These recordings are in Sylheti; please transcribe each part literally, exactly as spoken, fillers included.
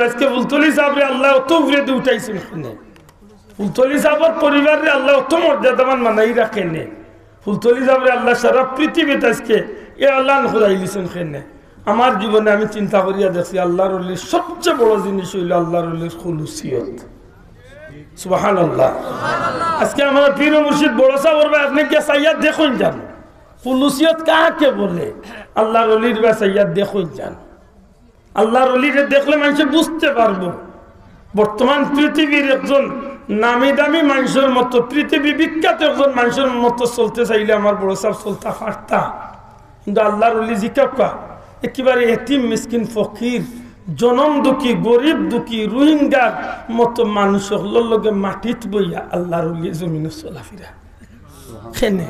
আজকে ফুলতলি সাবরে আল্লায় অত উপরেদি উঠাইছইন কেনে? ফুলতলি সাবর পরিবাররে আল্লায় অত মর্যাদাবান বানাইরা কেনে? ফুলতলি সাবরে আল্লায় সারা পৃথিবীত আজকে এলান করাইলিছইন কেনে? আমার জীবনে আমি চিন্তা করিয়া দেখছি, আল্লার অলির সবচেয়ে বড় জিনিস অইলো আল্লার অলির খুলুসিয়ত। সুবহানাল্লাহ। আজকে আমরা পীর ও মুর্শিদ বড় সাবর বায় আপনে গিয়া চাইয়া দেখইন যান, খুলুসিয়ত কাকে বলে? আল্লার অলির বায় চাইয়া দেখইন যান। আল্লার অলিরে দেখলে মানষে বুঝতে পারবো। বর্তমান পৃথিবীর একজন নামি দামি মানষর মতো, পৃথিবী বিখ্যাত একজন মানষর মতো চলতে চাইলে আমার বড় সাব চলতা পারতা, কিন্তু আল্লার অলি জিকাউক্কা, একেবারে এতিম মিসকিন ফকির, জনম দুঃখী, গরিব দুঃখী, রোহিঙ্গার মতো মানুষ অকলর লগে মাটিত বইয়া আল্লার অলি জমিনো চলাফিরা। কেনে?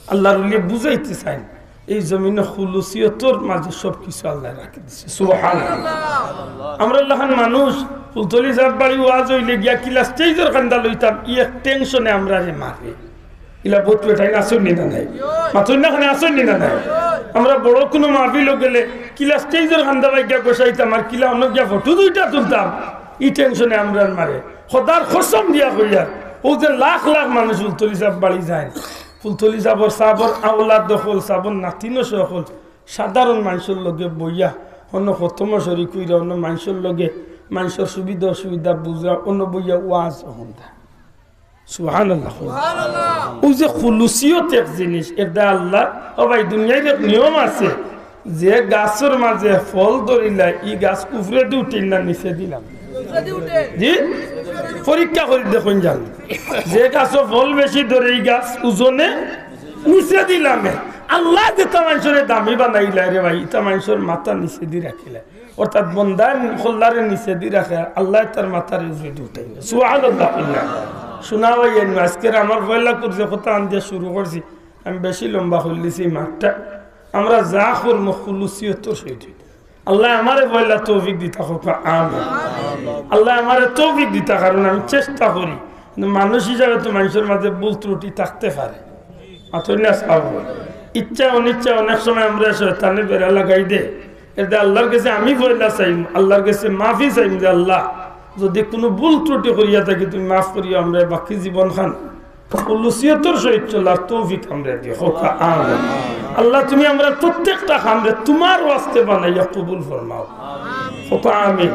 আল্লার অলিয়ে বুঝাইতে চাইন, এই জমিনো খুলুসিয়তর মাঝে সব কিছু আল্লায় রাখি দিছে। সুবহানাল্লাহ। আমরার লাখান মানুষ ফুলতলি সাব বাড়ি ওয়াজ অইলে গিয়া কিলা স্টেজর কান্দা লইতাম, ই এক টেনশনে আমরারে মারে। ইলা বউত বেটাইন আছইন নি না নাই? মাতইন না কেনে, আছইন নি না নাই? আমরা বড় কুনু মাহফিলো গেলে কিলা স্টেজর কান্দা বায় গিয়া গোসাইতাম আর কিলা অনো গিয়া ফটো দুইটা তুলতাম, ই টেনশনে আমরারে মারে। খোদার কসম দিয়া কইয়ার, অউ যে লাখ লাখ মানুষ ফুলতলি সাব বাড়ি যাইন, ফুলতলি সাবর, সাবর আওলাদ অকল, সাবর নাতিন অকল, সাধারণ মানষর লগে বইয়া, অনো খতমো শরিক অইরা, অনো মানষর লগে, মানষর সুবিধা অসুবিধা বুঝরা, অনো বইয়া ওয়াজ হুনরা। সুবহানাল্লাহ। অউ যে খুলুসিয়ত এক জিনিস, এরদায় আল্লায়, ও ভাই, দুনিয়ার এক নিয়ম আছে, যে গাছর মাঝে ফল ধরিলায়, ই গাছ উপরেদি উঠে না নিচেদি নামে? জি? পরীক্ষা করি দেখইন যান। যে গাছো ফল বেশি ধরে, ই গাছ ওজনে নিচেদি নামে। আল্লায় যেতা মানষরে দামি বানাইলায় রে ভাই, ইতা মানষর মাথা নিচেদি রাখিলায়। অর্থাৎ বন্দায় কল্লারে নিচেদি রাখে, আর আল্লায় তার মাথারে উপরেদি উঠাইন। সুবহানাল্লাহ। শোনা ভাই, আজকের আমার পয়লা কুরসি কথা আন দিয়া শুরু করছি, আমি বেশি লম্বা করিলিছি মাতটা। আমরা যা করমু খুলুসিয়তর সহিত। আল্লায় আমারে পয়লা তৌফিক দিতা কউক্কা, আমিন। আল্লায় আমারে তৌফিক দিতা, কারণ আমি চেষ্টা করি, কিন্তু মানুষ হিসাবে তো মানষর মাঝে ভুল ত্রুটি থাকতে পারে। মাতইন না সাব। ইচ্ছা অনিচ্ছা অনেক সময় আমরারে শয়তানে বেড়া লাগাই দে। এরদায় আল্লার গেছে আমি পয়লা চাইমু, আল্লার গেছে মাফি চাইমু যে, "আল্লাহ, যুদি কুনু ভুল ত্রুটি করিয়া থাকি, তুমি মাফ করিও, আমরারে বাকি জীবনখান খুলুসিয়তর সহিত চলার তৌফিক আমরারে দিও।" কউক্কা, আমিন। আল্লাহ, তুমি আমরার প্রত্যেকটা কামরে তুমার ওয়াস্তে বানাইয়া কবুল ফরমাও। কউক্কা, আমিন।